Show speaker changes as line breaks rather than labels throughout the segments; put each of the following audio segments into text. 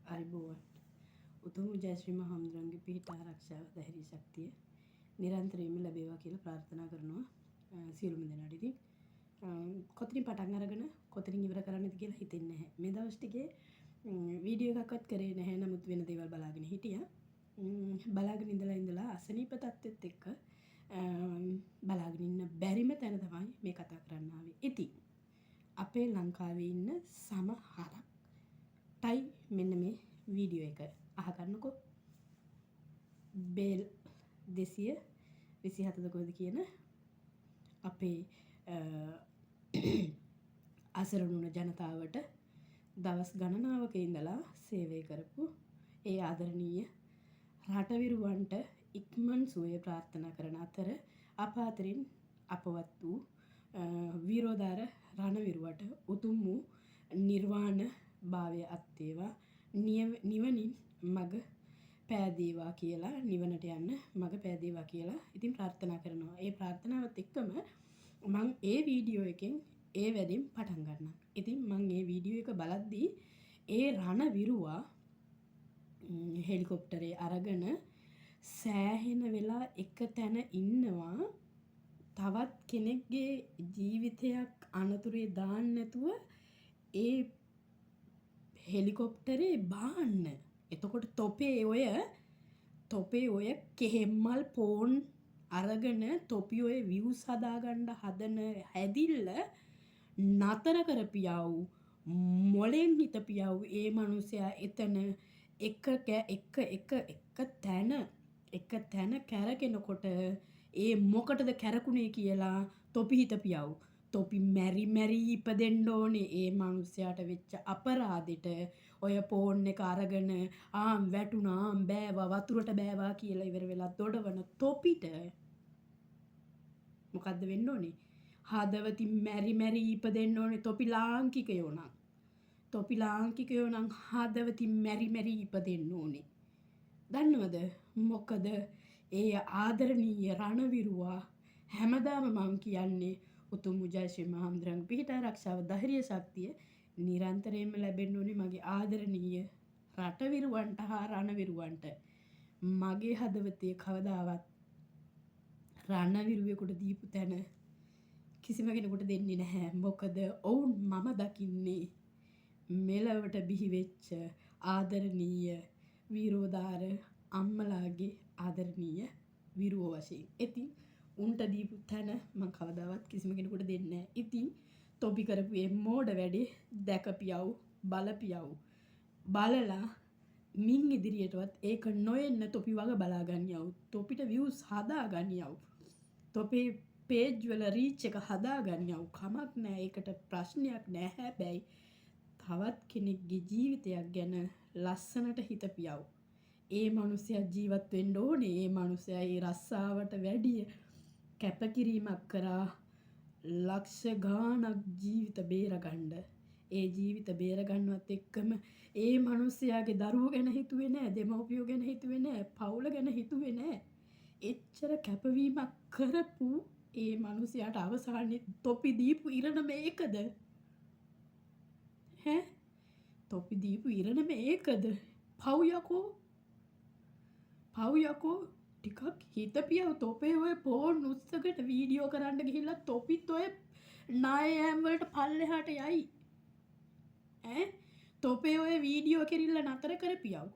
ආයුබෝවන්. උතුම් ජයශ්‍රී මහ හාමුදුරන්ගේ පිහිට ආරක්ෂාව ධෛර්ය ශක්තිය නිරන්තරයෙන්ම ලැබේවා කියලා ප්‍රාර්ථනා කරනවා සියලුම දෙනාට. ඉතින් කොතනින් පටන් අරගෙන කොතනින් ඉවර කරන්නද කියලා හිතෙන්නේ නැහැ. මේ දවස් ටිකේ වීඩියෝ එකක්වත් කරේ නැහැ. නමුත් වෙන දේවල් බලාගෙන හිටියා. බලාගෙන ඉඳලා ඉඳලා අසනීප තත්ත්වෙත් එක්ක බලාගෙන ඉන්න බැරිම තැන තමයි මේ කතා කරන්න ආවේ. ඉතින් අපේ ලංකාවේ ඉන්න සමහරක්ටයි මෙන්න මේ වීඩියෝ එක අහගන්නකෝ. බේල් 227ද කොහෙද කියන අපේ අසරණ වුණ ජනතාවට දවස් ගණනාවක ඉඳලා සේවය කරපු ඒ ආදරණීය රටවිරුවන්ට ඉක්මන් සුවය ප්‍රාර්ථනා කරන අතර අප අතරින් අපවත් වූ වීරෝදාර රණවිරුවට උතුම් වූ නිර්වාණ භාවය අත් වේවා, නිවනින් මඟ පෑදේවා කියලා, නිවනට යන්න මඟ පෑදේවා කියලා ඉතින් ප්‍රාර්ථනා කරනවා. ඒ ප්‍රාර්ථනාවත් එක්කම මං ඒ වීඩියෝ එකෙන් ඒ වැඩෙන් පටන් ගන්නම්. ඉතින් මං ඒ වීඩියෝ එක බලද්දී ඒ රණවිරුවා හෙලිකොප්ටරේ අරගෙන සෑහෙන වෙලා එක තැන ඉන්නවා, තවත් කෙනෙක්ගේ ජීවිතයක් අනතුරේ දාන්න නැතුව ඒ හෙලිකොප්ටරේ බාන්න. එතකොට තොපේ ඔය කෙහෙම්මල් පෝන් අරගෙන තොපි ඔය විව්ස් හදාගන්න හදන හැදිල්ල නතර කරපියව්, මොලෙන් හිතපියව්. ඒ මනුස්සයා එතන එක එක එක එක තැන එක තැන කැරකෙනකොට ඒ මොකටද කැරකුණේ කියලා තොපි හිතපියව්. තොපි මැරි මැරි ඉපදෙන්න ඕනේ ඒ මනුස්සයාට වෙච්ච අපරාධෙට. ඔය ෆෝන් එක අරගෙන ආම් වැටුණා, ආම් බෑවා, වතුරට බෑවා කියලා ඉවර වෙලා දොඩවන තොපිට මොකද්ද වෙන්න ඕනේ? හදවතින් මැරි මැරි ඉපදෙන්න ඕනේ තොපි ලාංකිකයෝ නම්. තොපි ලාංකිකයෝ නම් හදවතින් මැරි මැරි ඉපදෙන්න ඕනේ. දන්නවද? මොකද ඒ ආදරණීය රණවිරුවා හැමදාම මං කියන්නේ උතුම් ජයශ්‍රී මහාමුදුරන්ගේ පිහිට ආරක්ෂාව ධෛර්ය ශක්තිය නිරන්තරයෙන්ම ලැබෙන්න ඕනේ මගේ ආදරණීය රටවිරුවන්ට හා රණවිරුවන්ට. මගේ හදවතේ කවදාවත් රණවිරුවෙකුට දීපු තැන කිසිම කෙනෙකුට දෙන්නේ නැහැ. මොකද ඔවුන් මම දකින්නේ මෙලවට බිහි වෙච්ච ආදරණීය වීරෝදාර අම්මලාගේ ආදරණීය විරුවෝ වශයෙන්. ඉතින් උන්ට දීපු තැන මං කවදාවත් කිසිම කෙනෙකුට දෙන්නේ නැහැ. ඉතින් තොපි කරපු මේ මෝඩ වැඩේ දැකපියව්, බලපියව්. බලලා මින් ඉදිරියටවත් ඒක නොඑන්න තොපි වග බලා ගනියව්. තොපිට විව්ස් හදා ගනියව්. තොපේ පේජ් වල රීච් එක හදා ගනියව්. කමක් නෑ, ඒකට ප්‍රශ්නයක් නෑ. හැබැයි තවත් කෙනෙක්ගේ ජීවිතයක් ගැන ලස්සනට හිතපියව්. ඒ මනුස්සයා ජීවත් වෙන්න ඕනේ. ඒ මනුස්සයා ඒ රස්සාවට වැඩිය කැපකිරීමක් කරා ලක්ෂ ගාණක් ජීවිත බේරගන්න. ඒ ජීවිත බේරගන්නවත් එක්කම ඒ මනුස්සයාගේ දරුවෝ ගැන හිතුවේ නෑ, දෙමව්පියෝ ගැන හිතුවේ නෑ, පවුල ගැන හිතුවේ නෑ. එච්චර කැපවීමක් කරපු ඒ මනුස්සයාට අවසානයේ තොපි දීපු ඉරණම ඒකද? ඈ, තොපි දීපු ඉරණම ඒකද? පව් යකෝ, පව් යකෝ, ටිකක් හිතපියව්. තොපේ ඔය ෆෝන් උස්සගෙන වීඩියෝ කරන්න ගිහිල්ලා තොපිත් ඔය ණය යෑම් වලට පල්ලෙහාට යයි. ඈ, තොපේ ඔය වීඩියෝ කෙරිල්ල නතර කරපියව්.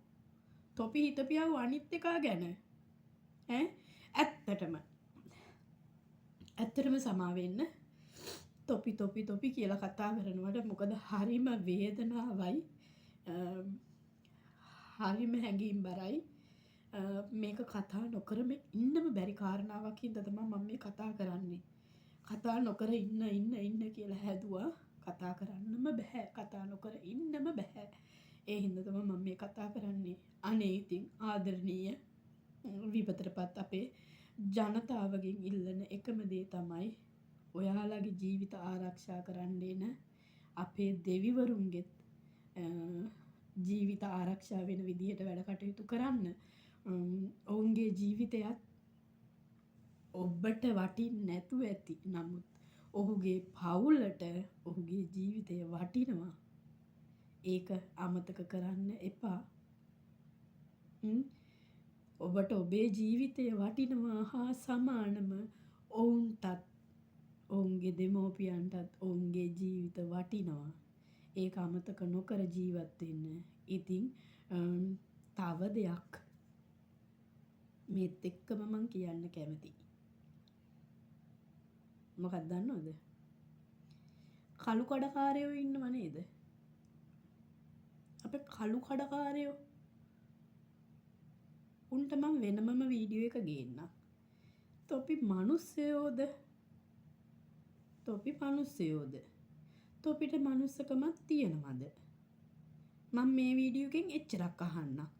තොපි හිතපියව් අනිත් එකා ගැන. ඈ, ඇත්තටම ඇත්තටම සමා වෙන්න තොපි තොපි තොපි කියලා කතා කරනවට. මොකද හරිම වේදනාවයි, හරිම හැඟීම් බරයි. මේක කතා නොකරම ඉන්නම බැරි කාරණාවක් හින්දා තමයි මම මේ කතා කරන්නේ. කතා නොකර ඉන්න ඉන්න ඉන්න කියලා හැදුවා. කතා කරන්නම බැහැ. කතා නොකර ඉන්නම බැහැ. ඒ හින්දා තමයි මම මේ කතා කරන්නේ. අනේ ඉතින් ආදරණීය විපතටපත් අපේ ජනතාවගෙන් ඉල්ලන එකම දේ තමයි ඔයාලගේ ජීවිත ආරක්ෂා කරන්න එන අපේ දෙවිවරුන්ගෙත් ජීවිත ආරක්ෂා වෙන විදිහට වැඩ කටයුතු කරන්න. ඔවුන්ගේ ජීවිතයත් ඔබට වටින්නේ නැතුව ඇති. නමුත් ඔහුගේ පවුලට ඔහුගේ ජීවිතය වටිනවා. ඒක අමතක කරන්න එපා. ඔබට ඔබේ ජීවිතය වටිනවා හා සමානම ඔවුන්ටත් ඔවුන්ගේ දෙමව්පියන්ටත් ඔවුන්ගේ ජීවිත වටිනවා. ඒක අමතක නොකර ජීවත් වෙන්න. ඉතින් තව දෙයක් මේත් එක්කම මං කියන්න කැමතියි. මොකක්ද දන්නවද? කළු කඩකාරයෝ ඉන්නව නේද? අපේ කළු කඩකාරයෝ උන්ට මං වෙනමම වීඩියෝ එක ගේන්නම්. තොපි මනුස්සයෝද? තොපි මනුස්සයෝද? තොපිට මනුස්සකමක් තියෙනවද? මං මේ වීඩියෝ එකෙන් එච්චරක් අහන්නම්.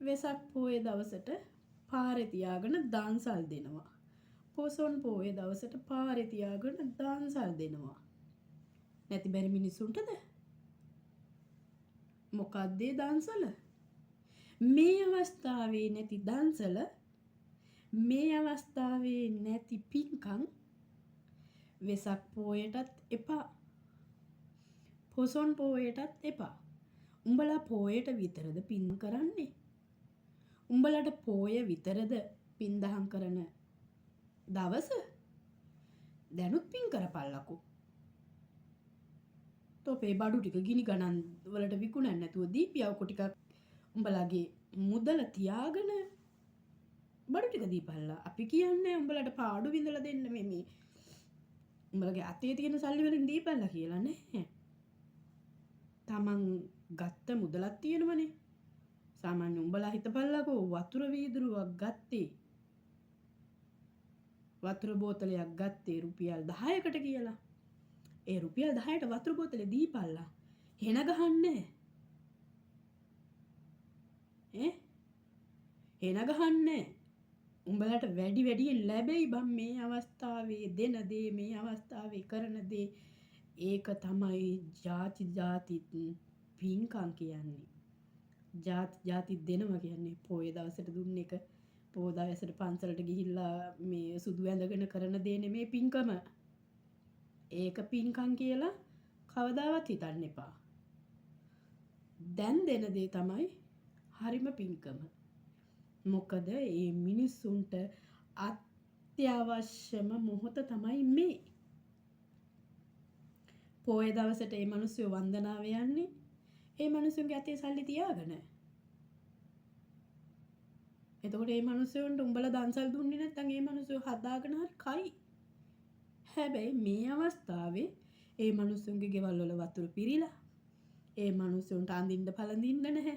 වෙසක් පෝය දවසට පාරේ තියාගෙන දන්සල් දෙනවා. පොසොන් පෝය දවසට පාරේ තියාගෙන දන්සල් දෙනවා. නැති බැරි මිනිස්සුන්ටද? මොකද්ද ඒ දන්සල? මේ අවස්ථාවේ නැති දන්සල, මේ අවස්ථාවේ නැති පින්කම් වෙසක් පෝයටත් එපා. පොසොන් පෝයටත් එපා. උඹලා පෝයට විතරද පින් කරන්නේ? උඹලට පෝය විතරද පින් දහම් කරන දවස? දැනුත් පින් කරපල්ලකෝ. තොපේ බඩු ටික ගිනි ගණන් වලට විකුණන්න නැතුව දීපියවකෝ ටිකක්. උඹලගේ මුදල තියාගෙන බඩු ටික දීපල්ලා. අපි කියන්නේ උඹලට පාඩු විඳලා දෙන්න මේ මේ උඹලගේ අතේ තියෙන සල්ලි වලින් දීපල්ලා කියලා නෑ. තමන් ගත්ත මුදලක් තියෙනවනේ. සාමාන්‍ය උඹලා හිතපල්ලාකෝ, වතුර වීදුරුවක් ගත්තේ, වතුර බෝතලයක් ගත්තේ රුපියල් 10කට කියලා. ඒ රුපියල් 10ට වතුර බෝතලේ දීපල්ලා. හෙන ගහන්නේ ඈ, හෙන ගහන්නේ. උඹලට වැඩි වැඩියෙන් ලැබෙයි බං මේ අවස්ථාවේ දෙන දේ, මේ අවස්ථාවේ කරන දේ. ඒක තමයි ජාති ජාතිත් පින්කම් කියන්නේ. ජාති ජාතිත් දෙනවා කියන්නේ පෝය දවසට දුන්න එක, පෝ දවසට පන්සලට ගිහිල්ලා මේ සුදු ඇඳගෙන කරන දේ නෙමේ පින්කම. ඒක පින්කම් කියලා කවදාවත් හිතන්න එපා. දැන් දෙන දේ තමයි හරිම පින්කම. මොකද ඒ මිනිස්සුන්ට අත්‍යවශ්‍යම මොහොත තමයි මේ. පෝය දවසට ඒ මිනිස්සු වන්දනාව යන්නේ ඒ මිනිස්සුන්ගේ අතේ සල්ලි තියාගෙන. එතකොට ඒ මිනිස්සුන්ට උඹලා දන්සල් දුන්නේ නැත්නම් ඒ මිනිස්සු හදාගෙන හරි කයි. හැබැයි මේ අවස්ථාවේ ඒ මිනිස්සුන්ගේ ගෙවල් වල වතුර පිරීලා, ඒ මිනිස්සුන්ට අඳින්න පළඳින්න නැහැ.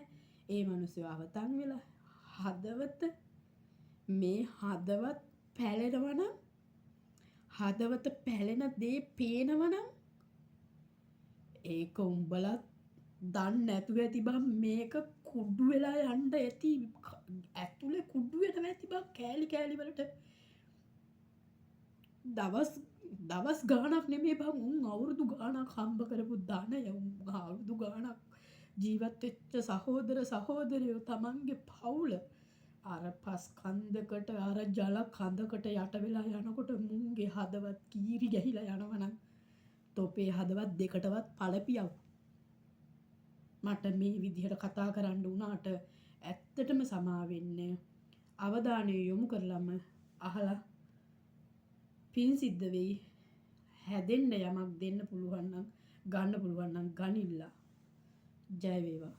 ඒ මිනිස්සු අවතන් වෙලා හදවත, මේ හදවත් පැලෙනවා නම්, හදවත පැලෙන දේ පේනවා නම්, ඒක උඹලා දන්නේ නැතුව ඇති බං. මේක කුඩු වෙලා යන්න ඇති, ඇතුලේ කුඩු වෙනවා ඇති බං කෑලි කෑලි වලට. දවස් දවස් ගාණක් නෙමේ බං, උන් අවුරුදු ගාණක් හම්බ කරපු ධනය, උන් අවුරුදු ගාණක් ජීවත් වෙච්ච සහෝදර සහෝදරයෝ, තමන්ගේ පවුල අර පස් කන්දකට, අර ජල කඳකට යට වෙලා යනකොට මුන්ගේ හදවත් කීරි ගැහිලා යනවා නම් තොපේ හදවත් දෙකටවත් පළපියව්. මට මේ විදිහට කතා කරන්න වුණාට ඇත්තටම සමා වෙන්න. අවධානය යොමු කරලම අහලා පින් සිද්ධ වෙයි. හැදෙන්න යමක් දෙන්න පුළුවන් නම්, ගන්න පුළුවන් නම් ගනිල්ලා. ජය වේවා.